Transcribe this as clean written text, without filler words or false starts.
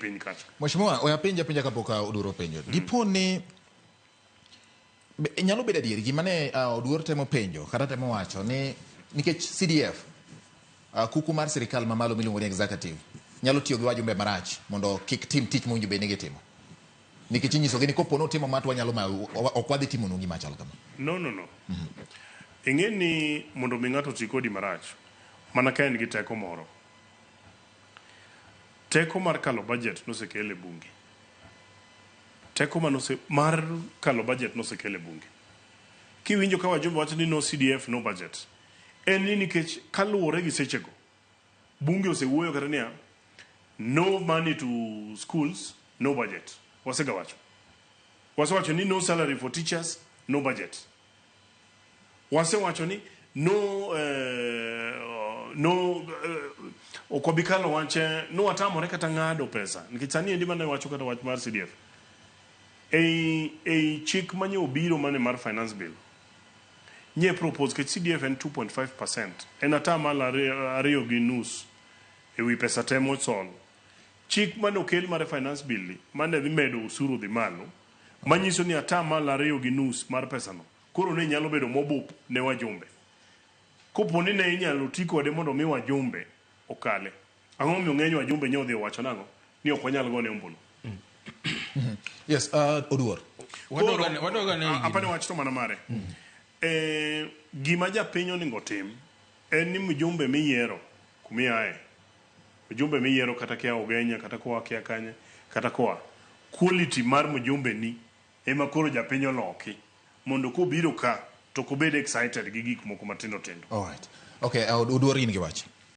Piny kacha. Mheshimiwa, we apenji apenja kapok Oduor openjo. Dipo ni nyalo bedo adier gima ne Oduor temo penjo kata temo wacho ni nikech CDF kuku mar sirikal mamalo miluongo ni executive nyalo tiyo gi wajumbe marach mondo kik tim tich mowinjo bed ni gitimo. Nikech inyisogi ni kopo ni utimo ma to wanyalo ma ok wadhi timonu gima chal kama. No, no, no. Ing'e ni mondo mi ng'ato oti kodi marach, mana ka en gi teko moro. Teko mar kalo budget nosekel e bunge. Teko manose, mar kalo budget nosekel e bunge. Kiwinjo ka wajumbe wacho ni no CDF, no budget, en ni nikech kaluwore gi sechego, bunge osewuoyo kata niya, no money to schools, no budget. Wasegawacho. Wasewacho ni no salary for teachers, no budget. Wasewacho ni no, no ok wabi kalo wach no watamore kata ng'ado pesa nikech sani endi mane wacho kata wach mar CDF ei chik manye obiro mane mar finance bill nye propose kech CDF en 2.5% en atamalo 2.5 ewi pesa te mosol. Chik mane okel mar finance bill ni mane dhi medo osuru dhi malo manyiso ni atamalo 2.5 mar pesano koro ne nyalo bedo mobup ne wajumbe. Kopo ni ne inyalo ti kode mondo mi wajumbe okale. Ang'o momiyo ng'eny wajumbe nye odhi owacho nang'o? Ni ok wanyal gone ombulu. Yes, Oduor. Wadoga ne Apani wach to mana mare. Gima japiny oningo tim en ni mjumbe miyiero kumiaye. Mjumbe miyiero kata kia Ugenya, kata koa kia kanye, kata koa. Quality mar mjumbe ni ema koro japiny oloki mondo kobiro ka to ok obed excited gi gik moko matindo tindo. All right. Okay, Oduor in gi wach.